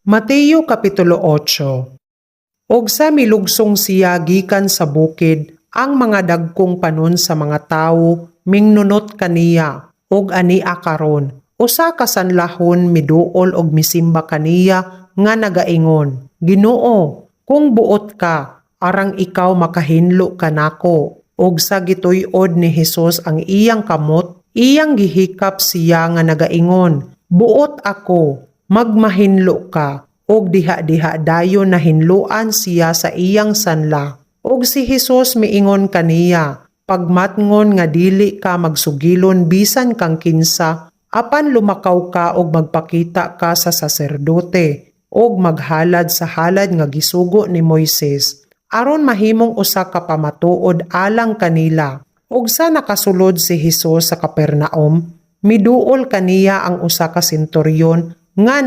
Mateo Kapitulo 8. Og sa milugsong siya gikan sa bukid, ang mga dagkong panon sa mga tawo mingnunot kaniya. Og ania karon, usa ka sanlahon miduol og misimba kaniya nga nagaingon, "Ginoo, kung buot ka, arang ikaw makahinlo kanako." Og sa gituy-od ni Hesus ang iyang kamot, iyang gihikap siya nga nagaingon, "Buot ako, magmahinlo ka." Og diha-diha dayon nahinloan siya sa iyang sanla. Og si Hesus miingon kaniya, "Pagmatngon nga dili ka magsugilon bisan kang kinsa, apan lumakaw ka og magpakita ka sa saserdote og maghalad sa halad nga gisugo ni Moises aron mahimong usa ka pamatuod alang kanila." Og sa nakasulod si Hesus sa Capernaum, miduol kaniya ang usa ka senturyon nga